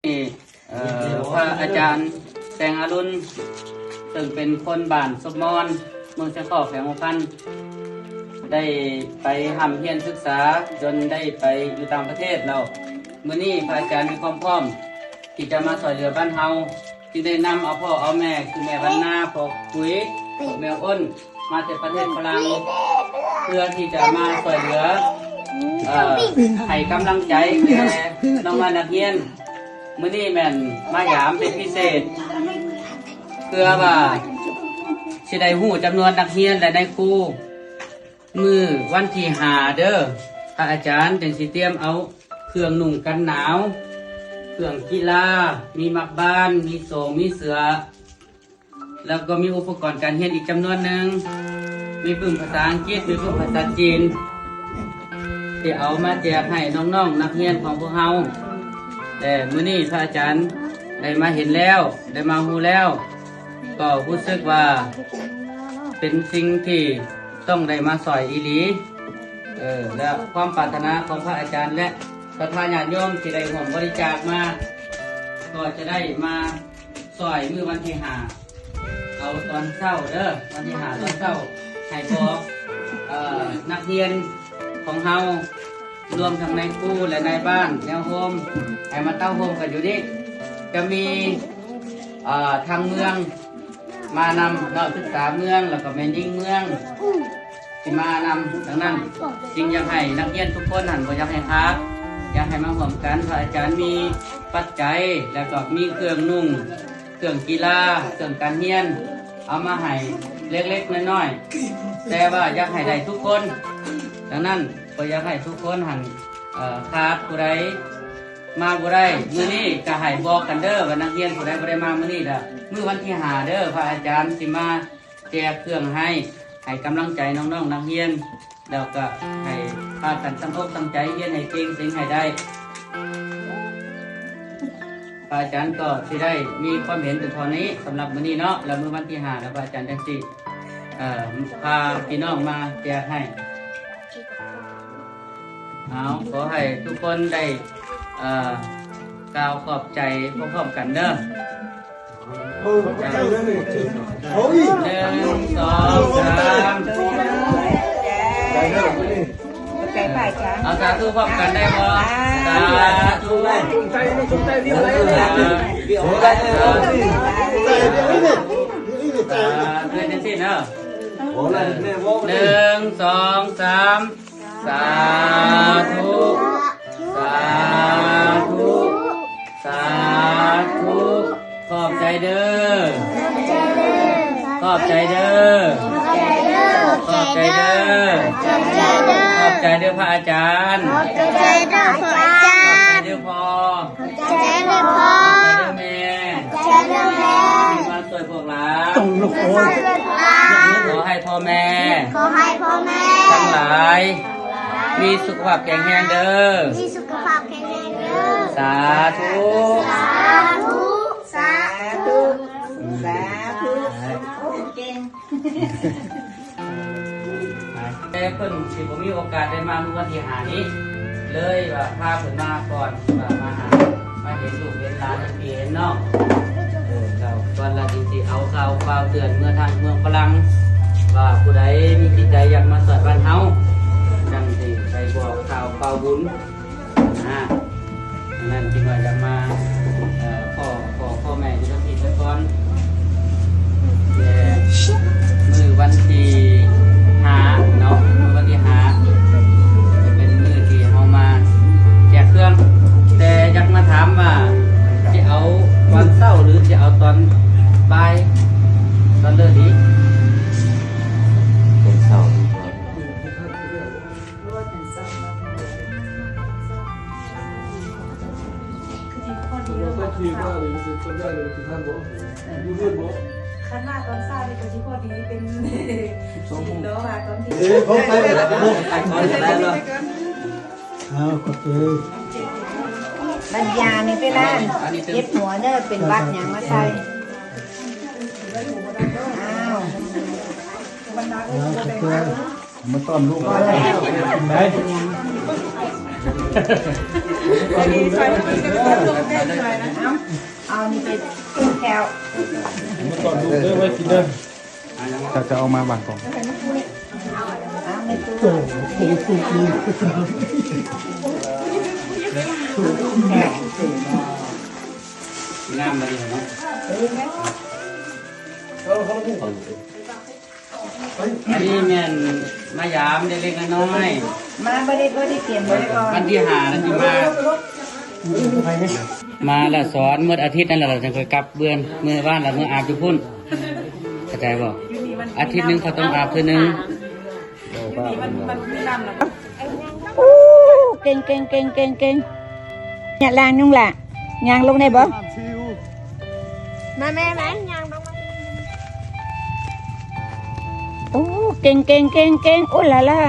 ນີ້ ເອີ ພະອາຈານແສງອາລຸນ ເຊິ່ງເປັນຄົນບ້ານສົບມອນ ເມືອງຊຽງຂອງ ແຂວງຫົວພັນ ໄດ້ໄປຮ່ຳຮຽນສຶກສາ ຈົນໄດ້ໄປຢູ່ຕ່າງປະເທດແລ້ວ. ມື້ນີ້ພະອາຈານມີຄວາມພ້ອມທີ່ຈະມາຊ່ວຍເຫຼືອບ້ານເຮົາ ຈຶ່ງໄດ້ນຳເອົາພໍ່ເອົາແມ່ ຄືແມ່ວັນນາ ພໍ່ກຸຍ ແມ່ອົນ ມາແຕ່ປະເທດຝຣັ່ງ ເພື່ອທີ່ຈະມາຊ່ວຍເຫຼືອ ເອີ ໃຫ້ກຳລັງໃຈແກ່ນ້ອງໆນັກຮຽນ. ມື້ນີ້ແມ່ນມາຢາມເປັນພິເສດ ເພື່ອວ່າຊິໄດ້ຮູ້ຈຳນວນນັກຮຽນ ແລະ ນາຍຄູ. ມື້ວັນທີຫ້າເດີ້ ພະອາຈານຈຶ່ງຊິຕຽມເອົາເຄື່ອງນຸ່ງກັນໜາວ, ເຄື່ອງກິລາ, ມີໝາກບານ, ມີໂສ້ງ, ມີເສື້ອ ແລ້ວກໍມີອຸປະກອນການຮຽນອີກຈຳນວນໜຶ່ງ, ມີປຶ້ມພາສາອັງກິດ, ມີປຶ້ມພາສາຈີນ ທີ່ເອົາມາແຈກໃຫ້ນ້ອງໆນັກຮຽນຂອງພວກເຮົາ. ແຕ່ມື້ນີ້ພະອາຈານໄດ້ມາເຫັນແລ້ວ, ໄດ້ມາຮູ້ແລ້ວ, ກໍຮູ້ສຶກວ່າເປັນສິ່ງທີ່ຕ້ອງໄດ້ມາຊ່ອຍອີ່ຫຼີ. ເອີ ແລະ ຄວາມປາດຖະໜາຂອງພະອາຈານ ແລະ ສັດທາຍາດໂຍມທີ່ໄດ້ຮ່ວມບໍລິຈາກມາ ກໍຈະໄດ້ມາຊ່ອຍມື້ວັນທີຫ້າ ເອົາຕອນເຊົ້າເດີ້ ວັນທີຫ້າຕອນເຊົ້າ ໃຫ້ບອກ ເອີ ນັກຮຽນຂອງເຮົາ ລວມທັງນາຍຄູ ແລະ ນາຍບ້ານ ແນວໂຮມ ໃຫ້ມາເຕົ້າໂຮມກັນຢູ່ນີ້. ຈະມີ ເອີ ທາງເມືອງມານຳເນາະ, ສຶກສາເມືອງ ແລ້ວກໍແມ່ຍິງເມືອງ ທີ່ມານຳ. ດັ່ງນັ້ນ ຈຶ່ງຢາກໃຫ້ນັກຮຽນທຸກຄົນຫັ້ນ ບໍ່ຢາກໃຫ້ຂາດ, ຢາກໃຫ້ມາຮ່ວມກັນ. ພະອາຈານມີປັດໄຈ ແລ້ວກໍມີເຄື່ອງນຸ່ງ, ເຄື່ອງກິລາ, ເຄື່ອງການຮຽນ ເອົາມາໃຫ້ເລັກໆນ້ອຍໆ, ແຕ່ວ່າຢາກໃຫ້ໄດ້ທຸກຄົນ. ດັ່ງນັ້ນ ກໍຢາກໃຫ້ທຸກຄົນຫັ້ນ ເອີ ຂາດຜູ້ໃດມາບໍ່ໄດ້. ມື້ນີ້ກໍໃຫ້ບອກກັນເດີ້ ວ່ານັກຮຽນຜູ້ໃດບໍ່ໄດ້ມາມື້ນີ້ເດີ້, ມື້ວັນທີຫ້າເດີ້ ພະອາຈານຊິມາ ແຈກເຄື່ອງໃຫ້, ໃຫ້ກຳລັງໃຈນ້ອງໆນັກຮຽນ, ແລ້ວກໍໃຫ້ພາກັນຕັ້ງອົກຕັ້ງໃຈຮຽນໃຫ້ເກັ່ງ, ເສັງໃຫ້ໄດ້. ພະອາຈານກໍຊິໄດ້ມີຄວາມເຫັນແຕ່ເທົ່ານີ້ສຳລັບມື້ນີ້ເນາະ, ແລ້ວມື້ວັນທີຫ້າ ແລ້ວພະອາຈານຈັ່ງຊິ ເອີ ພາພີ່ນ້ອງມາແຈກໃຫ້. ເອົາ ຂໍໃຫ້ທຸກຄົນໄດ້ ເອີ ກ່າວຂອບໃຈພ້ອມໆກັນເດີ້. ໜຶ່ງ ສອງ ສາມ. ເອົາ ສາທຸພ້ອມກັນໄດ້ບໍ່? ສາທຸ ສາທຸ ສາທຸ ຈັ່ງຊີ້ເນາະ. ໜຶ່ງ ສອງ ສາມ. ສາທຸ ສາທຸ ສາທຸ. ຂອບໃຈເດີ້ ຂອບໃຈເດີ້ ຂອບໃຈເດີ້ ຂອບໃຈເດີ້ພະອາຈານ ຂອບໃຈເດີ້ພໍ່ ຂອບໃຈເດີ້ແມ່ ທີ່ມາຊ່ວຍພວກຫຼານ ຂໍໃຫ້ພໍ່ແມ່ ຂໍໃຫ້ພໍ່ແມ່ ທັງຫຼາຍ ມີສຸຂະພາບແຂງແຮງເດີ້ ມີສຸຂະພາບແຂງແຮງເດີ້ ສາທຸ ສາທຸ ສາທຸ ສາທຸ. ໂອ້ ເກັ່ງ. ແຕ່ເພິ່ນຊິບໍ່ມີໂອກາດໄດ້ມາມື້ວັນທີຫ້ານີ້ ເລີຍວ່າພາເພິ່ນມາກ່ອນ ວ່າມາຫາ ມາເຫັນລູກເຫັນຫຼານ ເຫັນພີ່ເຫັນນ້ອງ. ເອີ ແລ້ວກ່ອນລະຈຶ່ງຊິເອົາຂ່າວຄາວເຕືອນເມືອທາງເມືອງຝຣັ່ງ ວ່າຜູ້ໃດມີຈິດໃຈຢາກມາຊ່ອຍບ້ານເຮົາ ຈັ່ງຊິໄປບອກຂ່າວເປົ່າບຸນ. ອ່າ ອັນນັ້ນຈຶ່ງວ່າຈະມາ ເອີ ຂໍ ຂໍ ຂໍແມ່ຢູ່ທາງພີ້ໄປກ່ອນ ແຕ່ມື້ວັນທີຫ້າເນາະ ມື້ວັນທີຫ້າຈະເປັນມື້ທີ່ເຮົາມາແຈກເຄື່ອງ ແຕ່ຢາກມາຖາມວ່າ ຊິເອົາຕອນເຊົ້າ ຫຼື ຊິເອົາຕອນບ່າຍ ຕອນເລີກດີ? ຕອນເຊົ້າດີກວ່າ. ຄັນມາຕອນເຊົ້ານີ້ກໍຊິພໍດີເປັນສິບສອງໂມງ ເນາະ ວ່າຕອນທີ່ ເອີ ຂອງໄປແລ້ວ ຂອງໄປແລ້ວ. ອ້າວ ຂອບໃຈ. ບັນຍານີ້ໄປລ້າງ ເຈັບຫົວເດີ ເປັນຫວັດຫຍັງມາໃສ່. ອ້າວ ອ້າວ ຂອບໃຈ. ມາຕ້ອນລູກໄປ ໄປ. ອັນນີ້ຊ່ອຍ ເອົາ ເອົານີ້ໄປແລ້ວ ມາຕອນດູເດີ ໄວ້ກິນເດີ. ເຈົ້າຈະເອົາມາບາງກ່ອນ. ງາມມາດີເນາະ. ອັນນີ້ແມ່ນມາຢາມເລັກໆນ້ອຍໆ ມາບໍ່ໄດ້ ບໍ່ໄດ້ກຽມ ບໍ່ໄດ້ກ່ອນ ວັນທີຫ້ານັ້ນຊິມາ. ມາລະສອນໝົດອາທິດນັ້ນລະ ຈັ່ງຄ່ອຍກັບເມືອ ເມືອບ້ານລະ ເມືອອາບຢູ່ພຸ້ນ ເຂົ້າໃຈບໍ່? ອາທິດໜຶ່ງເຂົາຕ້ອງອາບເທື່ອໜຶ່ງ. ໂອ້ ເກັ່ງໆໆໆໆ ຍາດລາງນຸ່ງລະ ຍ່າງລົງໄດ້ບໍ່? ມາແມ່ ມາ ຍ່າງລົງມາ. ໂອ້ ເກັ່ງໆໆໆ ໂອ້ລາລາ.